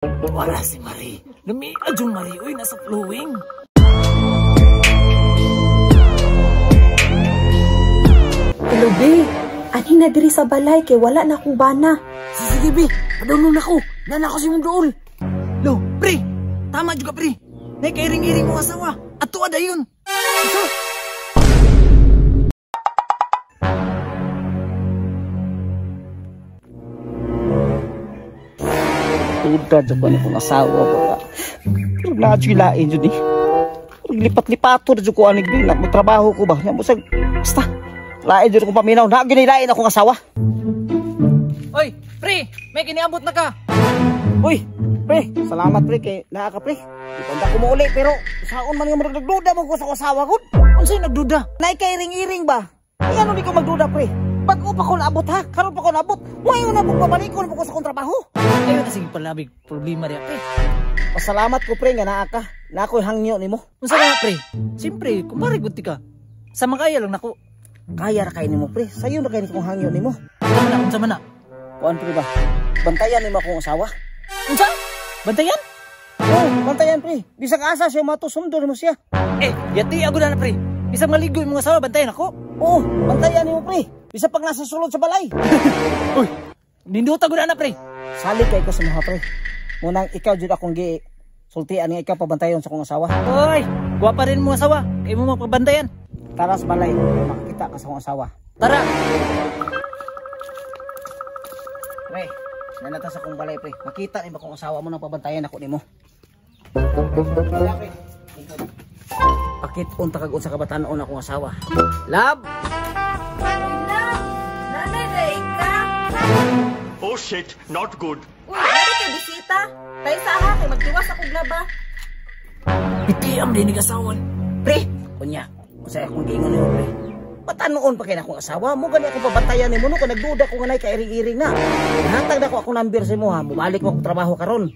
Wala si Marie. Lumiad yung Marie. Uy, nasa flowing. Hello, be. Ani na diri sa balay kay wala na akong bana. Sige, be. Padulong na ko. Nana ko si mong dool. Lo, pre. Tama juga, pre. Nakairing-iring mong asawa. At tuwa dayon. Ito. Tuda dyan ko na kong asawa ba. Pero lahat yung lain dyan eh. Pero lipat-lipato dyan ko anig din. Magtrabaho ko ba? Basta, lain dyan kong paminaw. Naginilain akong asawa. Oy, pre! May kiniabot na ka! Uy, pre! Salamat pre, kay naa ka pre. Ipanda ko mo uli, pero saan man nga nagduda mo ko sa asawa ko? Unsay nagduda? Naikairing-iring ba? Ay ano di ko magduda pre? Bago pa ko naabot ha? Karon pa ko naabot. Ngayon na pagbabalikon mo ko sa akong trabaho. Ayun na sige palabig problema riya pre. Pasalamat ko pre nga naa ka. Na ako'y hangyo nimo. Unsa ka pre? Siyempre, kumpare gud ka. Sa makaya lang nako. Kaya ra kay nimo pre. Sayo na kay kong hangyo nimo. Unsa man na, unsa man na? Kuan pre ba? Bantayan nimo akong asawa. Unsa? Bantayan? Oh, bantayan pre. Bisag asa siya matusundo nimo siya. Eh, yati ako na pre. Bisag maligo imong asawa bantayan ako. Oh, bantayan nimo pre. Bisa pag nasa sulod sa balay. Uy, ninduta ko na pre. Salig kay ko sa mga pre. Munang ikaw jud akong gi sultian nga ikaw pabantayon sa akong asawa. Oy, gwapa rin mo asawa. Kay mo mapabantayan. Tara sa balay, makakita ka sa akong asawa. Tara. Pre, nanata sa akong balay pre. Makita ni ba akong asawa mo nang pabantayan ako nimo. Pakit unta kag unsa ka batan-on akong asawa. Love. Oh shit, not good. Uy, ano kay bisita? Tayo sa ha, kay magtiwas akong laba. Itiam din asawan. Pre, kunya, usay akong giingon nimo pre. Patanoon pa kay na akong asawa mo gani akong pabantayan nimo no kung nagduda ko nga nay kairing-iring na. Hatag na ko akong number sa imo ha, mubalik mo akong trabaho karon.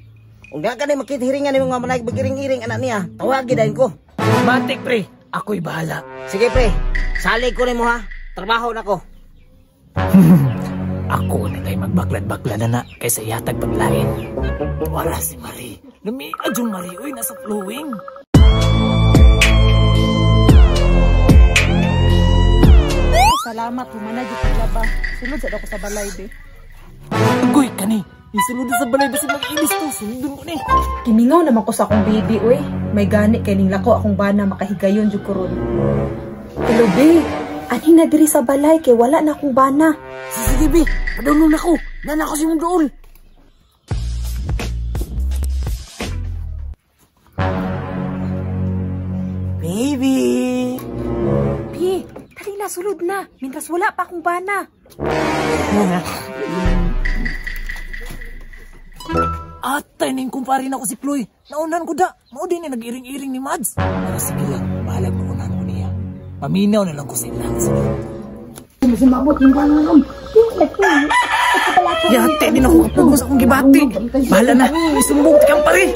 Ug nga gani makithiringan nimo nga manay magiring-iring anak niya, tawagi dayon ko. Matik pre, ako'y bahala. Sige pre, salig ko nimo ha. Trabaho na ko. Ako na tayo magbaklad-baklad na kaysa ihatag paglain. Wala si Marie. Lumiad yung Marie. Uy, nasa flowing. Salamat, humana yung paglaba. Sulod sa ako sa balay, be. Agoy, kani. Isulod sa balay, basta mag-ilis to. Sunodon ko ni. Kimingaw naman ko sa akong baby, uy. May gani kay ning lako akong bana makahigayon jud ko ron. Hello, be. Ani na diri sa balay kay wala na akong bana. Sige, be. Padulong na ko. Nana ko si mong dool. Baby! Bi, dali na, sulod na. Mintras wala pa akong bana. Atay na yung kumpare na ko si Ploy. Naunahan ko da. Mao din na nag-iring-iring ni Mads. Pero sige lang, bahalag maunahan ko niya. Paminaw na lang ko sa ilang sunod. Yate din ako kapugos akong gibati. Bahala na, isumbong tikang pare.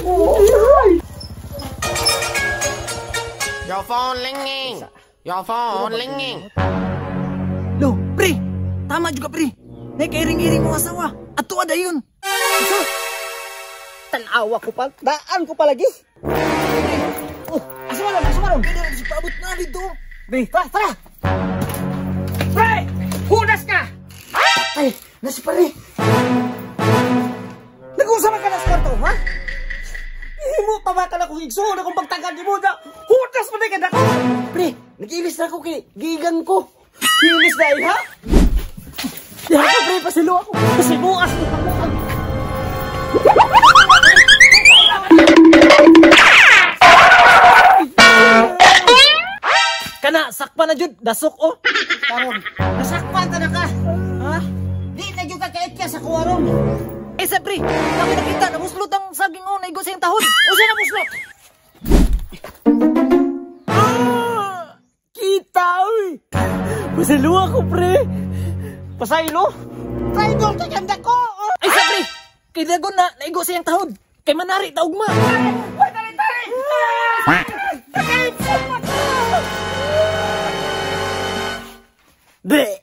Your phone ringing. Your phone ringing. Lo, pre. Tama juga pre. Nakairing-iring mong asawa. At tuwa dayon. Ito. Tanawa ko pa. Daan ko pa lagi. Oh, asa man, asa man. Kaya na paabot na dito. Pre, tara, tara. Pre, hudas ka. Ay, nasi pare. Nag-usap ka na sa kwarto, ha? Himo pa ba ka na kung igsuon akong pagtagad ni mo na? Hudas pa na ka na ko. Pre, nag-ilis na ako kay gigan ko. Ilis na ha? Diha ka, pre, pasilo ako. Pasiluas ko pa. Kana, sakpa na jud, dasok oh. Karon, nasakpan ta na ka. Ha? Di na jud ka kaitya sa kuwaron. Eh sa pre, kami nakita nabuslot ang saging oh, naigo sa iyang tahod. Usa na buslot? Ah! Kita oy. Pasilo ako pre. Pasaylo? Traidor ka ganda ko. Ay sa pre, kay dagon na naigo sa iyang tahod. Kay manari ta ugma. Ay, dali dali. Bre.